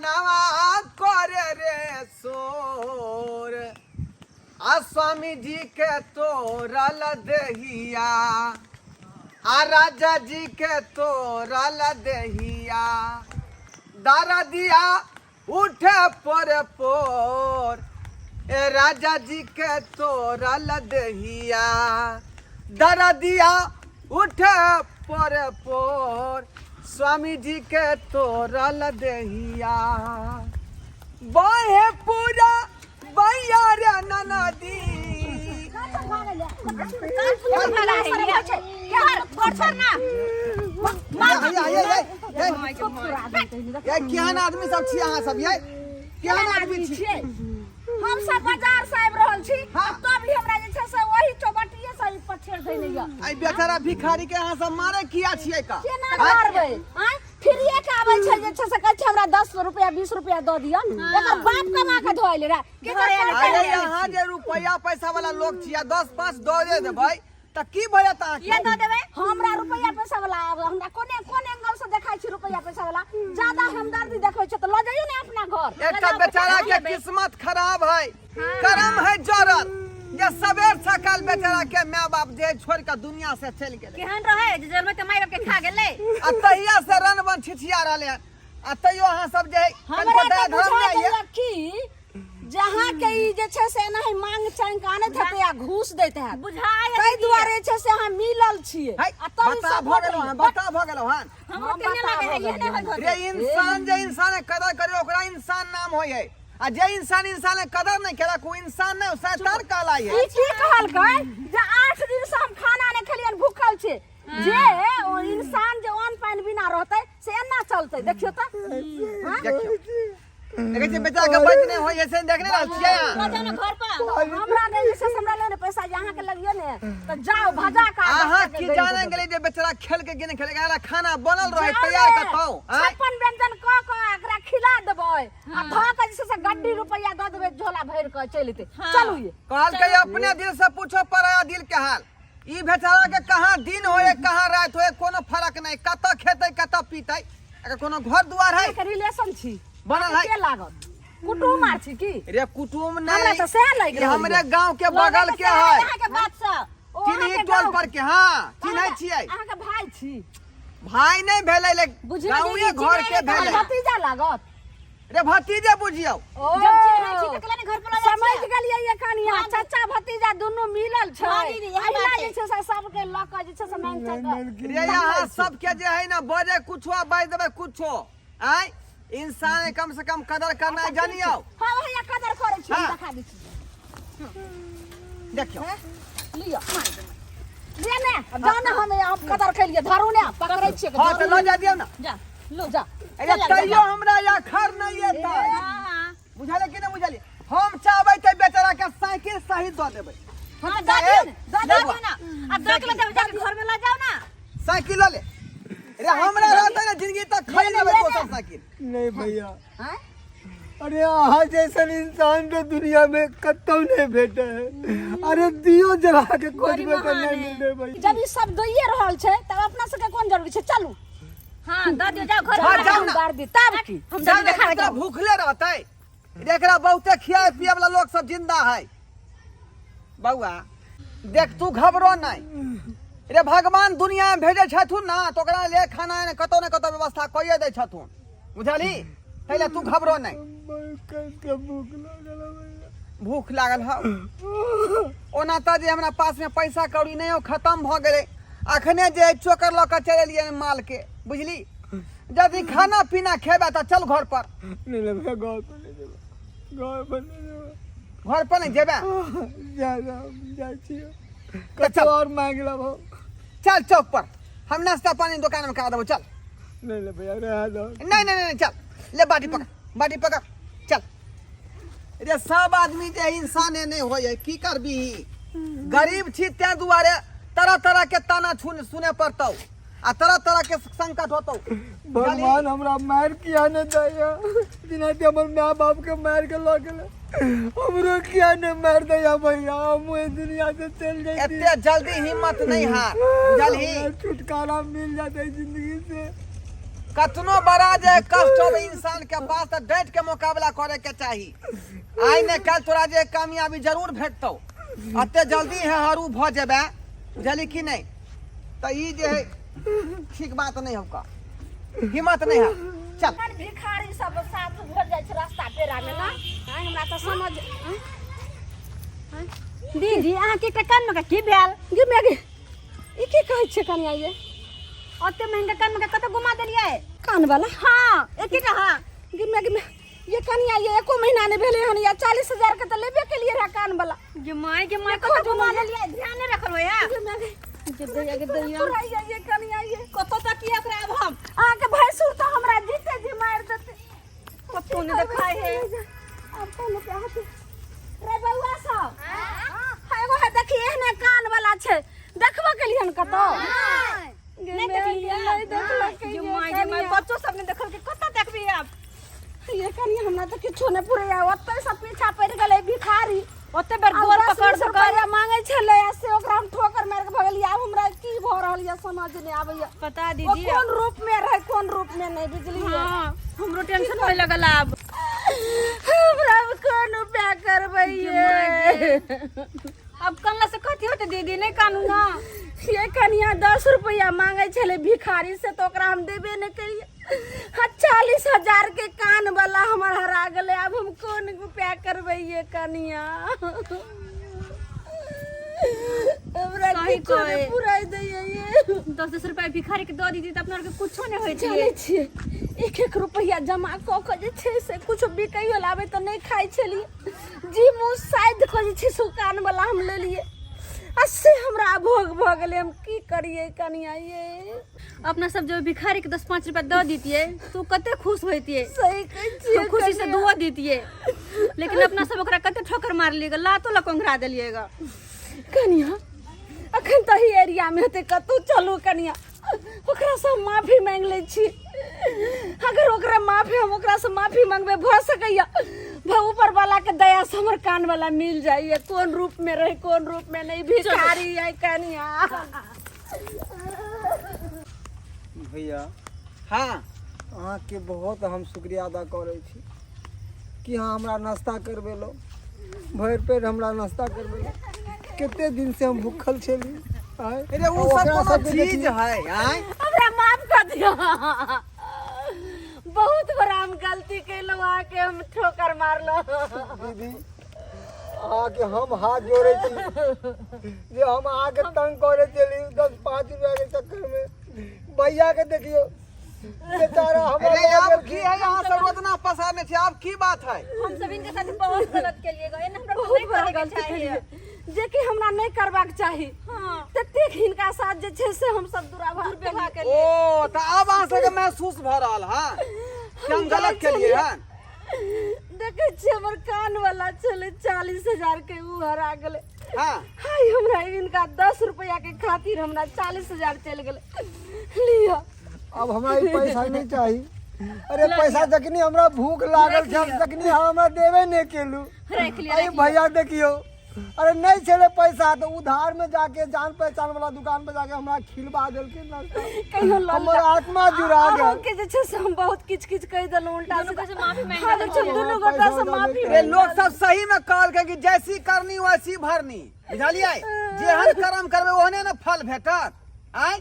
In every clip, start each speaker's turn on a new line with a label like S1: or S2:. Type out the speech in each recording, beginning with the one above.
S1: अंगनावा करे रे सोर, आ स्वामी जी के तोरल देहिया, आ राजा जी के तोरल देहिया, दारा दिया उठे पोर पोर, ए राजा जी के तोरल देहिया, दारा दिया उठे पोर पोर, स्वामी जी के तोरल देहिया। बहे पूरा बैया रे ननदी। ये केहन आदमी सब छी अहाँ सब? ये केहन आदमी छी?
S2: हम सब बाजार से आबि रहल छी।
S1: हाँ।
S2: तब भी हमरा जे छै से ओही चौबटिये से ई पछेड़ धैले यऽ।
S1: आई बेचारा भिखारी के अहाँ सब मारे किया छियै का?
S2: केना मारबै? आँय, फ्रीए के आबै छै जे छै से कहै छै हमरा 10 रुपया 20 रुपया दऽ दिअ। एकर बाप कमा के धोइले रहे। केकर
S1: अरे अहाँ जे रुपया पैसा वाला लोग छियै, 10 5 दऽ दे देबै तऽ की भऽ जायत अहाँके?
S2: ये दऽ देबै हमरा रुपया पैसा वाला। आब हमरा कोने कोन एंगल से देखाइ छी रुपया पैसा वाला? ज्यादा हमदर्दी देखबै छै तऽ लऽ जइयौ ने अपना घर।
S1: एकटा बेचारा के किस्मत खराब है, करम है जरल, जे सबेर सकाल बेचारा के माय बाप जे छोड़ के दुनिया से चलि गेलै।
S3: केहन रहे जे जन्मे तऽ माय बाप के खा गेलै।
S1: आ तहिया से रनबन छिछिया रहले हन, आ तैयो अहाँ सब जे है,
S2: हमरा
S1: कनिको
S2: तऽ
S1: दया धर्म
S2: बुझा
S1: नहि
S2: गेलक कि जहाँ के ई जे छै से एनाही मांग चांग के आनैत हेतै आ घूस दैत हैत,
S3: बुझाय
S2: ताहि दुआरे जे छै से अहाँ मिलल छियै।
S1: है,
S2: आ तब ई
S1: बता
S2: सब
S1: भऽ गेलौ हन, बता भऽ गेलौ हन।
S3: हमरो तेहने लागे है, एहने होइत होतै।
S1: रे इंसान जे इंसान के कदर करे ओकरा इंसान नाम होय है, आ जे इंसान इंसान के कदर नहीं केलक ओ इंसान नहीं, ओ शैतान कहलाय है।
S2: ई की कहलकै जे 8 दिन से हम खाना नहि खेलियन, भूखल छी। जे ओ इंसान जे अन्न पानि बिना रहतै से एना चलतै? देखियौ तऽ। हाँ?
S1: देखियौ, देखै छियै बेचारा के बच नहि होय है, से देखने रहल छियै अहाँ?
S3: लऽ जाउ ने घर पर।
S2: हमरा नहि जे छै से हमरा लग पैसा जे अहाँके लगियो ने तऽ जाउ भजा के आ
S1: अहाँ
S2: डॉक्टर के
S1: की
S2: गड़ी
S1: जाने
S2: दऽ
S1: गेलै जे बेचारा खेल के गेने खेल के खाना बनल
S2: देबै।
S1: रहे
S2: जाउ
S1: तैयार
S2: ने,
S1: कतौ आँय?
S2: 56 व्यंजन कऽ कऽ एकरा खिला देबै आ धऽ कऽ जे छै से गड्डी रुपैआ दऽ देबै, झोला भरि कऽ चलि एतै। चलू ये।
S1: कहलकै अपने दिल से पूछो पराया दिल के हाल। ई बेचारा के कहाँ दिन होए कहाँ रात होए कोनो फर्क नहीं, कतऽ खेतै कतऽ पीतै, अगर कोनो घर दुआर है?
S2: अहाँके रिलेशन छी
S1: बनल है?
S2: के लागत? कुटुम आर छी की?
S1: रे कुटुम
S2: हमरा
S1: नहीं,
S2: तऽ सएह लागि
S1: ई
S2: रहल
S1: हमरे
S2: यऽ।
S1: गांव के बगल के है।
S3: अहाँके बात से
S2: ओ
S1: चिन्ही
S2: अहाँके
S1: टोल
S2: गाँव-
S1: पर के। हाँ, चिन्है छियै।
S2: अहाँके भाई छी?
S1: भाई नहीं भेलै, लेकिन
S3: बुझियौ जे
S1: गाँवे
S3: ई
S1: घर के
S3: चिन्है
S1: भेलै।
S2: भतीजा लागत?
S1: रे भतीजे बुझियौ।
S2: ओ
S3: जब चिन्है छी तऽ केला ने घर पर लऽ जाइ
S2: समझ
S3: छियै?
S2: गेलियै ये कनिया, चाचा भतीजा दुनू मिलल छै।
S3: हाँ दीदी, इएह
S2: अहिना
S3: बात
S2: जे
S3: है।
S2: छै से सबके लऽ कऽ जे छै से मांगि चांगि कऽ
S1: रे यहाँ सबके जे है ना बजे कुछो आ बाजि देबै कुछो। आय इंसान के कम से कम कदर करना जानियो।
S2: हाँ भैया, कदर करै छी हम।
S1: हाँ।
S2: देखा दै छी।
S1: देखियौ।
S2: लिअ ले ने, जाउ ने, हम कदर केलियै, धरू ने, पकड़ै छियै।
S1: हाँ तऽ लऽ जा दियौ ने।
S3: जा
S2: लो जा।
S1: अरे तैयो हमरा अखर नहीं एतै।
S3: हाँ।
S1: बुझलियै कि नहि बुझलियै? हम चाहबै तऽ बेचारा के साइकिल सही दऽ देबै।
S3: हाँ तऽ दऽ दियौ ने, दऽ दियौ ने। आ दऽ के लऽ जाउ, जाके घर में लऽ जाउ ने।
S1: साइकिल लऽ ले रे, हमरा रहतै ने जिंदगी तऽ खरीद लेबै दोसर साइकिल।
S4: नहीं भैया।
S2: आँय?
S4: अरे अहाँ जैसन इंसान तो दुनिया में कतौ नहीं भेटे है। अरे दियो जला के खोजबे तो नहीं मिलते भैया।
S2: जब ई सब दैये रहल छै तब अपना सबके कोन जरूरी छै? चलू।
S3: हाँ, दऽ दियौ, जाउ घर
S1: हाँ,
S3: पर।
S1: जाउ ना।
S2: उतार दी तब की।
S3: हम
S1: जाउ
S3: दऽ
S1: ने,
S3: देखा
S1: एकरा भूखले रहतै, एकरा बहुते खियाए पिए वाला लोग सब जिंदा है। बउआ देख, तू घबरो नहीं रे, भगवान दुनिया में भेजे छथुन ना तो ओकरा ले खाना ने कतौ ने कतौ व्यवस्था कइए दै छथुन, बुझलही? तै लए तू घबरो नहीं।
S4: के भूख लागल है भैया।
S1: भूख लागल हौ? ओना तऽ जे हमरा पास में पैसा कौड़ी नहीं हो, खत्म भऽ गेलै। अखने जे चोकर लऽ कऽ चलि एलियै माल के, बुझली? यदि खाना पीना खेबै तऽ चल घर पर।
S4: नहीं नहीं भैया, घर पर नहीं जेबै, घर पर नहीं जेबै।
S1: घर पर नहीं जेबै?
S4: जा जा जाइ छियै।
S1: चल।
S4: कतौ और मांगि लेबौ।
S1: चल चौक पर, हम नाश्ता पानी दुकान में करा देबो, चल।
S4: नहीं नहीं भैया, रह दो।
S1: नहीं नहीं नहीं, चल ले, बाटी पकड़, बाटी पकड़, चल। रे सब आदमी जे इंसाने नहीं होय है, की करबी? गरीब छी तें दुआरे तरह तरह के ताना छुन सुने पड़तौ आ तरह तरह के संकट होतौ।
S4: भगवान हमरा मार किया ने दैया? बिना ते हमर माय बाप के मार के लऽ गेलै, हमरो किया ने मार दैया भैया? हम ओहि दुनिया से चलि जैती।
S1: एते जल्दी हिम्मत नहीं हार, बुझलही?
S4: हमरा छुटकारा मिल जाते जिंदगी से।
S1: कतनो बड़ा जे कष्ट होवे इंसान के पास तऽ डट के मुकाबला करे के चाही। आइ ने काल्हि तोरा जे कामयाबी जरूर भेटतौ। एते जल्दी है हरू भऽ जेबे, बुझली कि नहि? तऽ ई जे है ठीक बात नहि हौका, हिम्मत नहि है। चल।
S2: एहन भिखारी सब साथ भेट जाइ छै रास्ता पेरा मे ना। आँय, हमरा तऽ समझ आँय?
S3: दीदी अहाँके एकटा कानमे की भेल?
S2: गे माय गे, ई की कहै छियै कनिया ये?
S3: ओते महंगा कानमे कतऽ घुमा देलियै?
S2: कान वाला?
S3: हाँ, एकेटा। हाँ
S2: गे माय गे माय, ये कनिया ये एको महीना नहि भेलै हन, या 40,000 के तऽ लेबे केलियै रहए कान वाला।
S3: गे माय गे माय, कतऽ घुमा देलियै? ध्यान नहि रखल होया।
S2: गे माय गे,
S3: गे दैया गे दैया,
S2: तुरैया ये कनिया ये।
S3: कतऽ तकिए ओकरा आब हम?
S2: अहाँके भैंसुर तऽ हमरा जीते जी मारि देतै।
S3: कतौ नहि देखाइ है।
S2: आब कोन उपाय हेतै? रे बौआ सब, हाँ, एगो है देखी एहने कान वाला छै, देखबो केलियन कतौ?
S3: नहि देखलियै?
S2: नहि देखलकै।
S3: गे माय गे माय, बच्चो सब नहि देखलकै, कतऽ देखबी आब?
S2: ये कनिया हमरा तऽ किछो नहि पुरैया, ओतै से पीछा पड़ि गेलै भिखारी।
S3: ओते बेर गोर पकड़
S2: पकड़ रुपैआ मांगै छलै आ से ओकरा हम ठोकर मारि के भगलियै। आब हमरा की भऽ रहल यऽ समझ नहि आबैया।
S3: पता
S2: ओ
S3: दीदी
S2: कोन रूप में रहै कोन रूप में नहि, बुझलियै?
S3: हाँ, हमरो टेंशन होए लगल आब।
S2: हमरा आब कोन उपाय करबै ये?
S3: अब कनला से कथी होते दीदी? नहि कानू ना।
S2: ये कनिया 10 रुपैआ मांगै छलै भिखारी से तऽ ओकरा हम देबे नहि करियै। हाँ, 40,000 के कान वाला हमर हरा गेलै। आब हम कोन उपाय करबै ये कनिया? हमरा
S3: सही
S2: किछो नहि
S3: कहै।
S2: पुराइ दैया ये।
S3: 10 10 रुपया भिखारी के दऽ दीदी तऽ अपना आरके कुछो नहि होइ छै।
S2: जानै छियै, एक एक रुपैआ जमा कऽ कऽ जे छै से कुछो बिकैयो लाबै तऽ नहि खाइ छलियै। जी मुँह साधि कऽ जे छै से ओ कान वाला हम लेलियै आ से हमरा अभोग भऽ गेलै। हम की करियै कनिया ये?
S3: अपना सब जो भिखारी के 10 5 रुपया दऽ दितियै तो कते खुश होइतियै।
S2: सही कहै छियै।
S3: तो खुशी से
S2: कनिया।
S3: दुआ दितियै, लेकिन अपना सब ओकरा कते ठोकर मारलियै, लातो लऽ ओंघरा देलियै ग।
S2: कनिया अखन तऽ एहि एरियामे हेतै कतहु। चलू कनिया, ओकरासँ हम माफी मांगि लै छी। अगर ओकरा माफी हम ओकरासँ माफी मांगबै, भऽ सकैया ऊपर वाला के दया से हमर कान वाला मिल जाइए। कोन रूप में रहे कोन रूप में नहीं, भिखारी है कनिया।
S4: भैया।
S1: हाँ।
S4: अहाँके बहुत हम शुक्रिया अदा करै छी कि अहाँ हमरा नाश्ता करबेलहुँ, भरि पेट हमरा नाश्ता करबेलहुँ। कते दिन से हम भूखल छली। आँय?
S1: अरे उ सब
S4: ओकरा
S1: कोनो
S4: सबके
S1: चीज
S4: देखियौ।
S1: है? आँय?
S2: हमरा माफ कर दियौ, बहुत बड़ा हम गलती केलहुँ, अहाँके हम ठोकर मारलहुँ।
S4: दीदी, अहाँके हम हाथ जोड़े छी जे हम अहाँके तंग करे छली 10 5 रुपया के चक्कर में। भैया के देखियो बेचारा हमरा
S1: अरे
S4: लऽ
S1: आब
S4: गेलखिन।
S1: की है, अहाँ सब रोजना पसारने छी, आब की बात है?
S3: हम सब इनके साथ बहुत गलत केलिए ग, एना हमरा
S2: बहुत
S3: नहीं
S2: बड़ा
S3: करे के
S2: गलती
S3: चाहिए।
S2: केलियै जे कि हमरा नहि करबाक चाही।
S3: हाँ।
S2: ततेक हिनका साथ जे छै से हम सब दुराभार
S3: दुर्व्यवहार केलिए।
S1: ओ तऽ आब अहाँ सबके महसूस भऽ रहल हँ कि हम गलत केलिए हन?
S2: देखै छियै, हमर कान वाला छलै 40,000 के, उ हरा गेलै।
S1: हाँ।
S2: हाय, हमरा हिनका 10 रुपया के खातिर हमरा 40,000 चलि गेलै। लिअ।
S4: अब हमरा ई पैसा नहीं चाही। अरे पैसा जखनी हमरा भूख लागल छै तखनी अहाँ हमरा देबे नहीं केलू।
S3: राखि लिअ।
S4: अरे भैया देखियो, अरे नहीं छलै पैसा तऽ उधार में जाके जान पहचान वाला दुकान पे जाके हमरा खिलवा देलखिन नाश्ता।
S2: कहियो लल
S4: हमर आत्मा जुड़ा गेल।
S2: अहाँके जे छै से हम बहुत किछु किछु कहि देलहुँ उल्टा
S3: दुनू
S2: सीधा।
S3: से माफी मांगि
S2: हाँ, देखियौ,
S3: लेलहुँ।
S2: दुनू गोटा से
S4: पैसा
S2: माफी
S1: अरे लोग सब सही में कहलकै कि जैसी करनी वैसी भरनी, बुझलियै? जेहन कर्म करबै ओहने ने फल भेटत। आँय,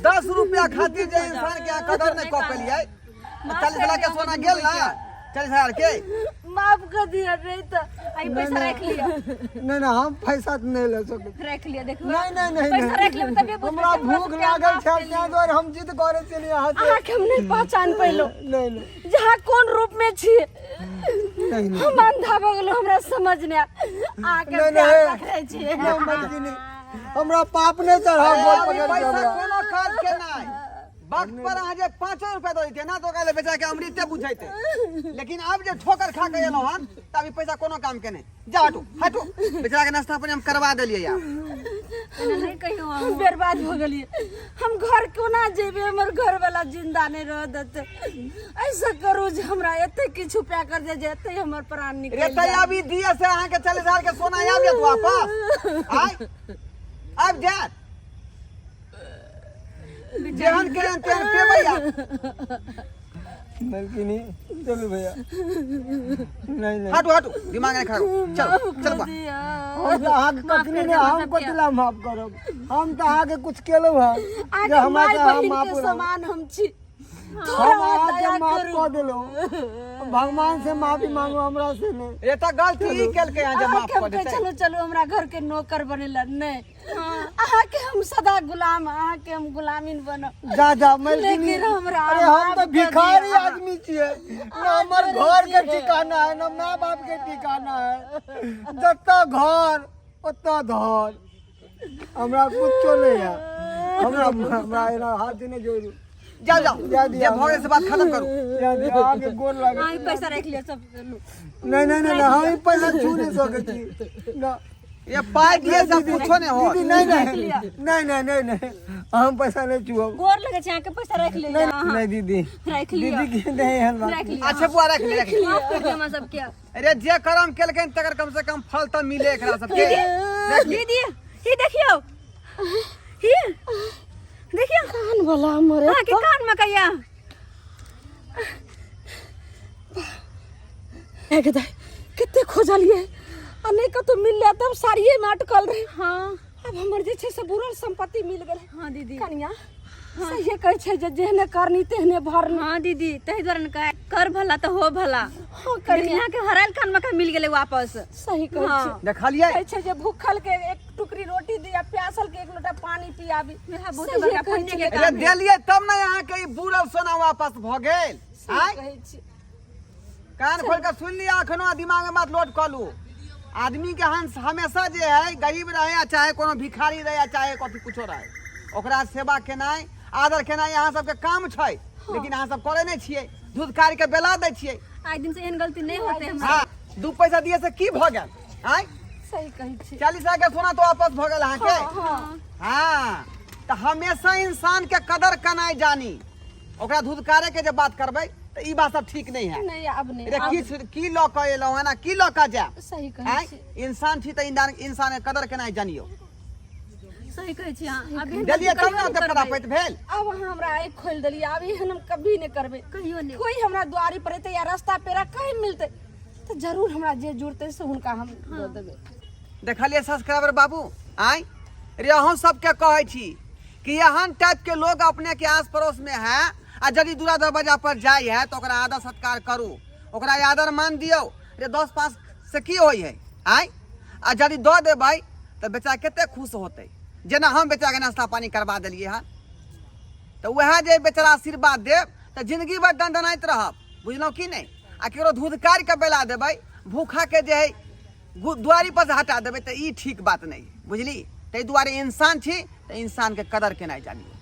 S1: 10 रुपया खातिर जे इंसान के अहाँ कदर नहि कऽ पेलियै, 40 लाख के सोना गेल ना, 40,000 के।
S2: माफ कर दिया नहीं तो
S3: आई पैसा रख लिया।
S4: नहीं नहीं, हम पैसा नहीं ले सकै।
S3: रख लिया, देखो।
S4: नहीं नहीं नहीं
S3: पैसा
S4: नहीं।
S3: रख लेब तबे बुझबै
S4: हमरा
S3: कि हमरा
S4: भूख
S3: सबके
S4: लागल
S3: माफ
S4: छै,
S3: केलियै।
S4: ताहि दुआरे हम जिद करै छलियै अहाँ से।
S2: अहाँके हम नहीं पहचान पैलहुँ।
S4: नहीं नहीं।
S2: जहाँ कोन रूप में छी।
S4: नहीं नहीं।
S2: हम अंधा भऽ गेलहुँ, हमरा समझ नहीं आयल। अहाँके
S4: नहीं,
S2: प्यार
S4: नहीं।
S2: पकड़ै छी।
S4: नहीं, मत गिनी। हमरा पाप नहीं चढ़ा
S1: अरे
S4: गोड़
S1: अभी
S4: पकड़ के
S1: पैसा
S4: हमरा।
S1: कोनो काज के नहीं। वक्त पर अहाँ जे 5 रुपया दऽ दैतियै ना तऽ ओकरा लए बेचारा के अमृते बुझैते, लेकिन आब जे ठोकर खा के एलहुँ हन तऽ अभी पैसा कोनो काम के नहीं। जा हटू हटू, बेचारा के नाश्ता पानी हम करवा देलियै आब।
S3: एना नहीं कहियो अहाँ।
S2: हम बर्बाद हो गेलियै, हम घर कोना जेबै? हमर घर वाला जिंदा नहीं रह देतै। ऐसा करू जे हमरा एते किछु उपाय कर दे जे एते हमर प्राण
S1: रे
S2: निकलि
S1: तऽ
S2: जाय।
S1: अभी दिए से अहाँके 40,000 के सोना आबि जायत वापस? आय आबि जायत? जेहन केहन तेहन पेबै आब।
S4: मलकिनी चलू भैया नहीं नहीं।
S1: हटू हटू, दिमाग नहीं खराब, चलो चलो बा।
S4: हम तऽ अहाँके कखनी नहि, हम कथी लए माफ करब? हम तऽ अहाँके कुछ केलहुँ हँ जे
S2: अहाँके
S4: हमरा
S2: माय
S4: तऽ अहाँ
S2: बहिन
S4: माफ
S2: के
S4: करब।
S2: समान हम छी।
S4: हम
S2: थोड़ा
S4: अहाँके
S2: दया
S4: माफ
S2: करू।
S4: कऽ देलहुँ, भगवान से माफी मांगू, हमरा से नहि।
S1: ए तऽ गलती ई केलकै हँ जे माफ
S2: अहाँके
S1: कऽ
S2: हम कहै
S1: देतै।
S2: चलू चलू, हमरा घर के नौकर बनेला नहि, अहाँके हम सदा गुलाम, अहाँके हम गुलामीन बनब।
S4: जा जा मलकिनी।
S2: लेकिन हमरा
S4: अरे हम
S2: माफ
S4: तऽ
S2: कऽ
S4: भिखारी
S2: दिअ।
S4: आदमी छियै न, हमर घर के ठिकाना है न माय बाप के ठिकाना है। जतऽ घर ओतऽ धर, हमरा कुछो नहीं है। हमरा हमरा एना हाथ नहि जोड़ू।
S1: जाओ जाओ।
S4: जा दिया।
S1: जे भऽ गेल से बात खत्म करू।
S4: जा दिया, अहाँके गोर लागे।
S3: अहाँ ई पैसा राखि लिअ सब लू।
S4: नहीं नहीं नहीं, हम ई पैसा छू नहीं सकै छी ना।
S1: ये पाइ दिए सब कुछो नहीं हो।
S4: दीदी, नहीं नहीं नहीं नहीं नहीं नहीं, हम पैसा नहीं छुअब।
S3: गोर लगे छै अहाँके, पैसा राखि लिअ।
S4: नहीं
S3: अहाँ
S4: नहीं दीदी।
S3: राखि लिअ।
S4: दीदी के नहीं एहन बात।
S3: राखि लिअ।
S1: अच्छा बुआ, रख ले रख ले।
S3: माफ कर दिअ हमरा सबके।
S1: अरे जे कर्म केलकै तकर कम से कम फल तऽ मिले एकरा सबके। रख ले।
S3: दीदी, ई देखियौ, ई देखियौ।
S2: कान वाला हमर।
S3: अहाँके कान में कहिया
S2: हे दाइ, कते खोजलियै आ नहि कतौ मिललै, तब साड़िए में अटकल रहे।
S3: हाँ।
S2: आब हमर जे छै से बुरल संपत्ति मिल गेलै।
S3: हाँ दीदी।
S2: कनिया, सहिए कहै छै जे जेहने करनी तेहने भरनी।
S3: हाँ दीदी, ताहि दुआरे ने कहै कर भला तऽ हो भला।
S2: हाँ कनिया।
S3: देखिए, अहाँके हरायल कान में मिल गेलै वापस।
S2: सही कहै
S3: हाँ।
S2: छै।
S1: देखलियै?
S2: कहै छै जे भूखल के एक टुकड़ी रोटी दिया, प्यासल के एक लोटा पानी पियाबी।
S3: इएह बहुत
S2: सहिए
S3: बड़का
S2: कहै
S3: पुण्य
S2: छै।
S3: के
S1: अरे
S3: काम है।
S1: देलियै तब ने अहाँके ई बुरल सोना वापस भऽ गेल।
S2: सही
S1: आँय
S2: कहै छी।
S1: कान खोल के सुन लिया, अखनो दिमाग में बात लोड कऽ लू। आदमी के हंस हमेशा जे है, गरीब रहे या चाहे कोनो भिखारी रहे या चाहे कथी कुछो रहे, ओकरा सेवा केनाइ आदर केनाइ अहाँ सबके काम छै, लेकिन अहाँ सब करै नहि छियै, धुधकार के बेला दै छियै।
S3: आइ दिन से एहन गलती नहि होतै हमरा।
S1: हाँ, 2 पैसा दिए से की भऽ गेल? आँय
S2: सही कहै छी।
S1: 40 हजार के सोना तो वापस भऽ गेल अहाँके।
S2: हाँ।
S1: हाँ, तऽ हमेशा इंसान के कदर केनाइ जानी, ओकरा धुधकारे के जे बात करबै तऽ ई बात सब ठीक नहीं है।
S2: नहीं, आब नहीं।
S1: रे
S2: आब
S1: की की लऽ कऽ एलहुँ हन आ की लऽ कऽ जायब?
S2: सही कहै
S1: आँय
S2: छी।
S1: इंसान छी तऽ इंसान इंसान के कदर केनाइ जानियौ।
S3: सही कहै छी अहाँ, आब एहन
S1: देलियै
S3: गलती
S1: तब ने
S3: कहियो
S1: ओते
S3: नहि करबै।
S1: फटाफट भेल।
S2: आब अहाँ हमरा आँखि खोलि देलियै, आब एहन हम कभी नहि करबै।
S3: कहियो नहि।
S2: कोई हमरा दुआरी पर एतै या रास्ता पेरा कहीं मिलतै तऽ जरूर हमरा जे जुड़तै से हुनका हम दऽ देबै।
S1: देखलियै सब्सक्राइबर बाबू? आँय रे, अहूँ सबके कहै छी कि एहन टाइप के लोग अपने के आस पड़ोस में है आ यदि दूरा दरवाजा पर जाइ है तो ओकरा आदर सत्कार करू, ओकरा आदर मान दियौ। रे 10 पास से की होइ है? आँय, आ यदि दऽ देबै तऽ बेचारा कते खुश होतै। जेना हम बेचाराके नाश्ता पानी करबा देलियै हन, तऽ वएह जे बेचारा आशीर्वाद देब तऽ जिंदगी भरि दनदनाइत रहब, बुझलहुँ कि नहि? आ केकरो धुधकारि कऽ बेला देबै, भूखा के जे है दुआरी पर से हटा देबै, तऽ ई ठीक बात नहि, बुझली? ताहि दुआरे इंसान छी तऽ इंसान के कदर केनाइ जानियौ।